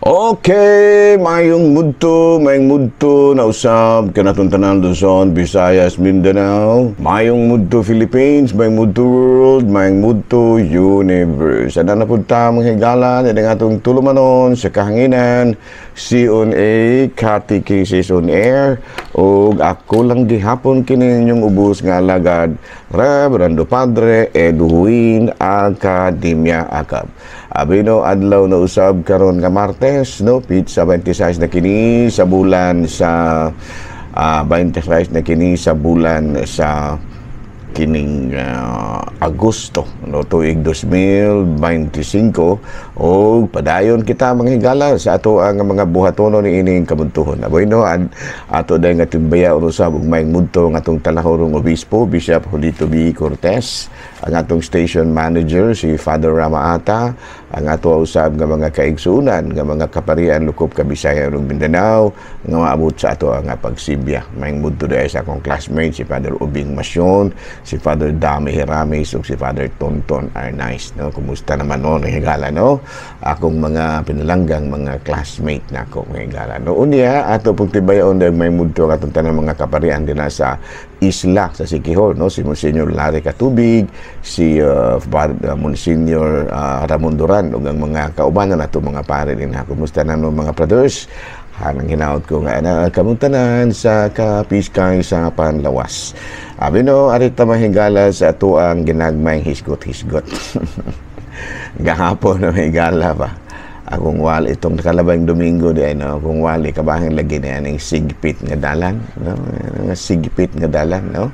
Okay, mayong mudto na usab kanatong tanan Luzon, Visayas, Mindanao, mayong mudto Philippines, mayong mudto world, mayong mudto universe. Ana na pud ta, mga higala, ang atong tulumanon sa kahanginan, C on A, Catechesis on Air, ug ako lang gihapon kini inyong ubos nga alagad, Reverendo Padre Edwin Academia Acab. Abino, adlaw na usab karon nga Martes, no, petsa 26 na kini sa bulan sa 26 na kini sa bulan sa kining Agosto, no, tuig 2025, og padayon kita, mga higala, sa ato ang mga buhatono ni ining kabuntuhon. Aboy no, ato dahil nga timbaya usab ug may mudto ang atong talahorong obispo, Bishop Julito B. Cortez, ang atong station manager si Father Rama Ata, ang ato usab nga mga kaigsuonan nga mga kaparian lukop ka Bisaya ug Mindanao nga maabot sa ato ang pagsibya. May mudto dahil sa akong classmate si Father Ubing Masyon, si Father Dami Hiramis ug si Father Tonton Arnaiz, no. Kumusta naman, no, higala, no, akong mga pinalanggang mga classmate nako, mga higala, no. Unya ato pong tibayon dahil may mudto ang atong tanang mga kaparian dinha sa isla sa Siquijor, no, si Monsignor Larry Katubig, si Monsignor Ramon Duran ug ang mga kaubanan nato, mga pare din ha. Kumusta na, no, mga brothers? Hanang hinaot ko nga na kamong tanan sa kapiskay sa panlawas. Abi no, arita, mahigala, sa ato ang ginagmayng hisgot-hisgot. Gahapon na mahigala pa. Akong wali itong nakalabang Domingo di ay, no, akong wali kabahin lagi na aning sigpit nga dalan, no, nga sigpit nga dalan, no.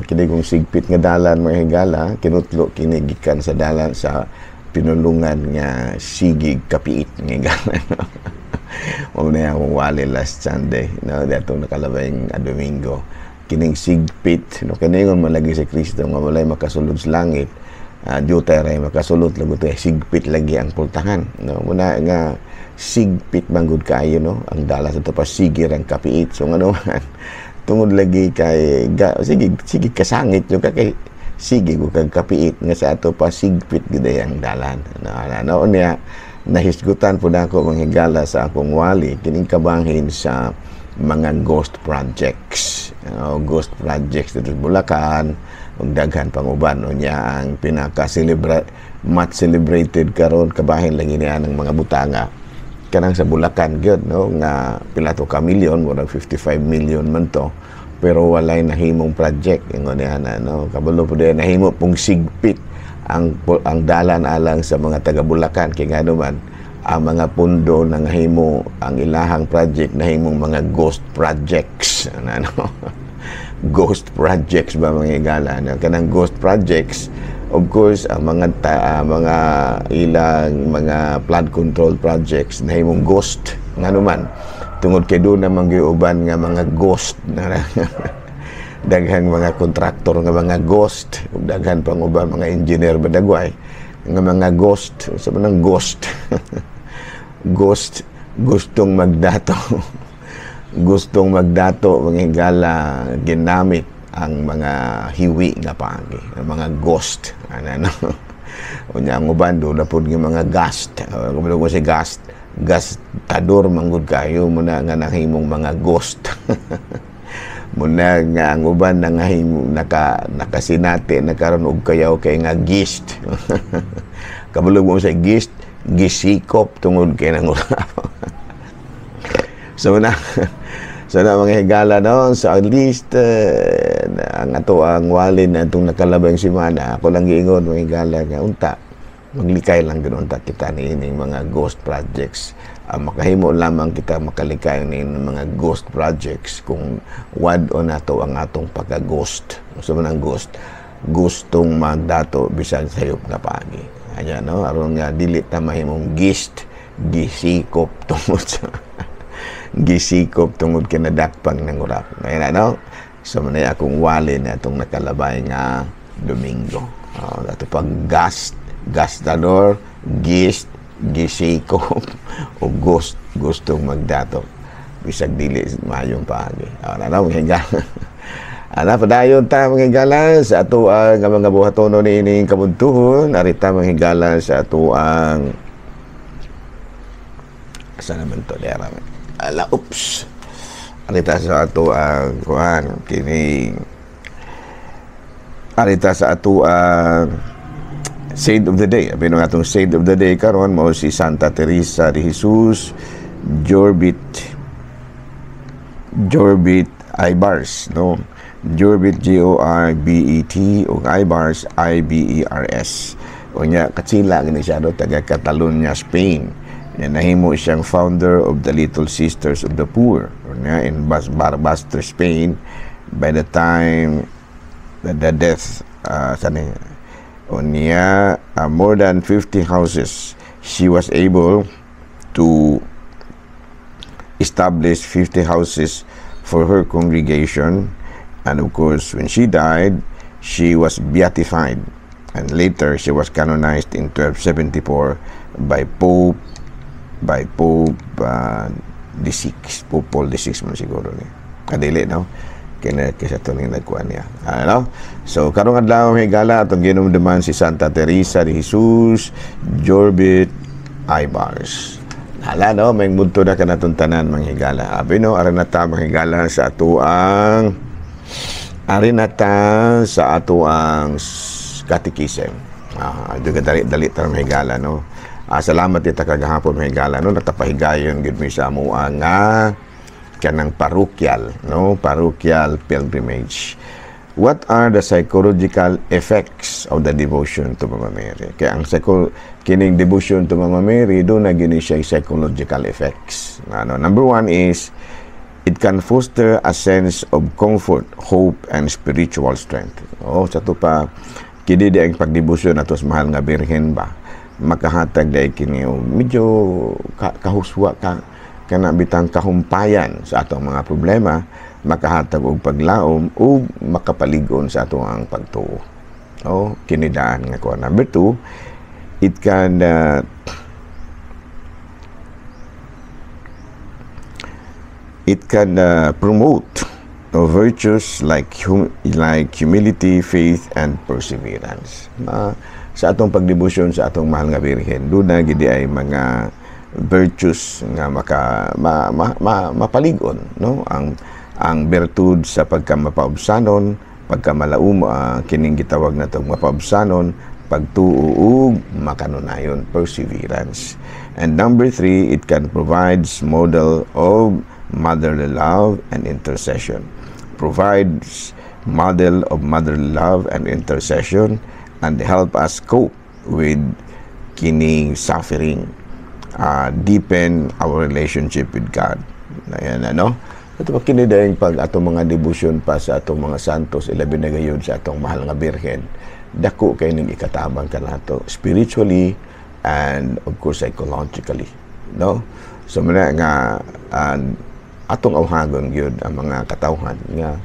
Kini kong sigpit nga dalan, mga higala, kinutlo kini gikan sa dalan sa pinulungan nga sigig kapiit nga higala, no. Mao na akong wali last Sunday, no, datong nakalabay nga Domingo. Kining sigpit, no, kiningon man lagi si Kristo nga walay makasulod sa langit. Dyutay ray makasulod lagot kay sigpit lagi ang pultahan, no. Muna nga sigpit man gud kaayo, no, ang dala sa tapas sige rang kapiit. So ngano man, tungod lagi kay ga, sige sige kasangit yo ka kay sige ko kag kapiit nga sa ato pa sigpit gid ang dalan, no. Ano niya, nahisgutan po nako, mga higala, sa akong wali kining kabanghin sa mga ghost projects, no, ghost projects dito sa Bulacan ug daghan pang uban. Unya ang pinaka celebrate much celebrated karon kabahin lagi niya ng mga butanga kanang sa Bulacan gyud, no, nga pila to ka milyon, murag 55 million man to, pero walay nahimong project ingon niya na, no. Kabalo po din nahimo pong sigpit ang dalan alang sa mga taga Bulacan kay ngano man ang mga pundo nang himo ang ilahang project nahimong mga ghost projects, ano, ghost projects ba, mga higala, no? Kanang ghost projects, of course, ang mga mga ilang mga flood control projects nahimong ghost, ngano man, tungod kay doon naman uban nga mga ghost na daghang mga kontraktor nga mga ghost ug daghan pang uban mga engineer badagway nga mga ghost sa manang ghost ghost gustong magdato, gustong magdato, mga higala, ginamit ang mga hiwi nga paagi, ang mga ghost, ano, no. Unya ang uban do na pud nga mga gast, kumbaga ko si gast, gastador manggod kayo muna nga nahimong mga ghost. Muna nga ang uban nangahimo nakasinati nakaron og kayaw kay nga gist. Kabalo mo sa gist, gisikop tungod kay nangurap. So na, mga higala, no, so at least ang ato ang walin na itong nakalabang semana, ako lang giingon, mga higala, nga unta maglikay lang gud unta kita niining mga ghost projects. Makahimo lamang kita makalikay ni mga ghost projects kung wad-on nato ang atong pagka-ghost. So man ang ghost, gustong magdato bisan sayop nga paagi. Ayan, no, aron nga dili ta mahimong gist, gisikop tungod sa gisikop tungod kinadakpang ng urap. Ayan, ano? So, manay akong wali na itong nakalabay nga Domingo. Ato pag gast, gastador, gist, gisikop, o ghost, gustong magdato. Bisag dili mayong paagi. Ano, mga higala. Ana, padayon ta, mga higala, sa ato ang mga buhatono ni ining kabuntuhon. Arita, mga higala, sa ato ang Asa naman to dera? Ala, oops. Arita sa ato ang kuan kini, arita sa ato ang saint of the day. Abi atong saint of the day karon mao si Santa Teresa de Jesus Jorbit Ibars, no? Jorbit, G O R B E T, ug Ibars, I B E R S. Unya katsila gani siya, no, taga Catalonia, Spain. Nya nahimo siyang founder of the Little Sisters of the Poor unya in Barbastro, Spain, by the time the death sa unya more than 50 houses. She was able to establish 50 houses for her congregation, and of course, when she died, she was beatified, and later she was canonized in 1274 by Pope the Sixth, Pope Paul the Sixth man siguro ni. Kadili, no? Kina kaysa ito ning nagkuhan niya. Ano? So, karong adlaw, higala, atong ginumduman si Santa Teresa de Jesus Jorbit Ibars. Hala, no? May mudto na kanatong tanan, manghigala. Abi, no? Aran na ta, manghigala, sa atuang ari na ta sa atuang catechism. Ah, dali dali ta, manghigala, no? Ah, salamat kita kagahapon, mahigala, no, natapahigayon gid mi sa amoa nga kanang parochial, no, parochial pilgrimage. What are the psychological effects of the devotion to Mama Mary? Kaya ang kining devotion to Mama Mary do na gini siya psychological effects. Ano, number one is it can foster a sense of comfort, hope, and spiritual strength. Oh, sa to pa, kini di ang pagdebosyon nato sa mahal nga Birhen ba, makahatag dahil kini og medyo kahuswa ka kana bitang kahumpayan sa atong mga problema, makahatag og paglaom ug makapalig-on sa atong ang pagtuo. Oh, kini daan nga kuan. Number two, it can promote virtues like humility, faith, and perseverance. Sa atong pagdebosyon sa atong mahal nga Birhen, doon na gidi ay mga virtues nga maka ma, ma, ma, mapalig-on, no, ang bertud sa pagkamapaubsanon, pagkamalaum, kining gitawag natong mapaubsanon, pagtuo ug makanunayon, perseverance. And number three, it can provides model of motherly love and intercession, provides model of motherly love and intercession and help us cope with kining suffering, deepen our relationship with God. Ayan, ano? Ito pa kini dayong pag atong mga debosyon pa sa atong mga santos, ilabi na gayud sa atong mahal nga Birhen, dako kay ning ikatabang kanato spiritually and of course psychologically, no? So muna nga atong awhagon gyud ang mga katawhan nga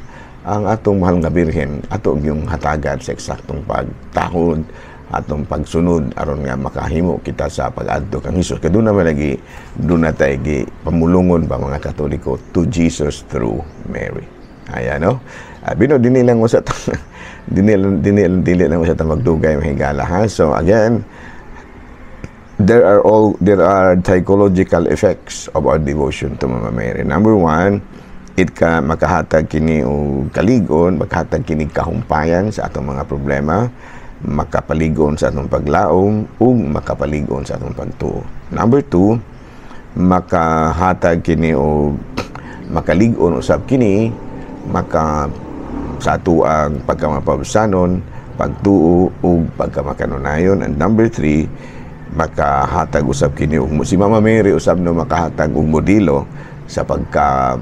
ang atong mahal nga Birhen ato yung hatagan sa eksaktong pagtahod, atong pagsunod aron nga makahimo kita sa pag-adto kang Hesus. Kay doon naman lagi doon na tayo gi pamulungon pa mga Katoliko, to Jesus through Mary. Ayan, no? Bino dinhi lang mo sa dinhi dinhi dili lang mo sa magdugay, mahigala, ha. So again, there are psychological effects of our devotion to Mama Mary. Number one, it ka makahatag kini og kaligon, makahatag kini kahumpayan sa atong mga problema, makapaligon sa atong paglaom ug makapaligon sa atong pagtuo. Number two, makahatag kini og makalig-on usab kini maka sa atuang pagkamapabsanon, pagtuo ug pagkamakanunayon. And number three, makahatag usab kini og si Mama Mary usab, no, makahatag og modelo sa pagka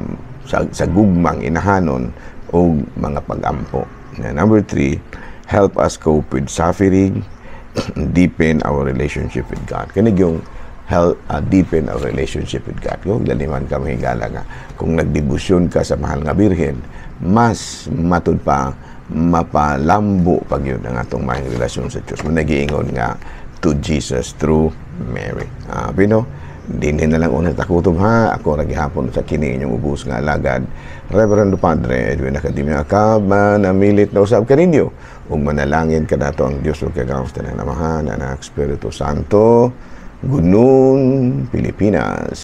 sa gugmang inahanon og mga pag-ampo. And number three, help us cope with suffering, deepen our relationship with God. Kani yung help deepen our relationship with God. Kung laliman ka, mahigala, nga kung nagdebosyon ka sa mahal nga Birhen, mas matud pa mapalambo pag yun ang atong maayong relasyon sa Diyos. Mo nagiingon nga to Jesus through Mary. Pino, dinhi na lang una takutob, ha. Ako ra gihapon sa kini inyong ubos nga alagad, Reverendo Padre Edwin Academia Acab, namilit na usab kaninyo ug manalangin kanato ang Dios ug kagawos tanan, Amahan, Anak, Espiritu Santo. Good noon, Pilipinas.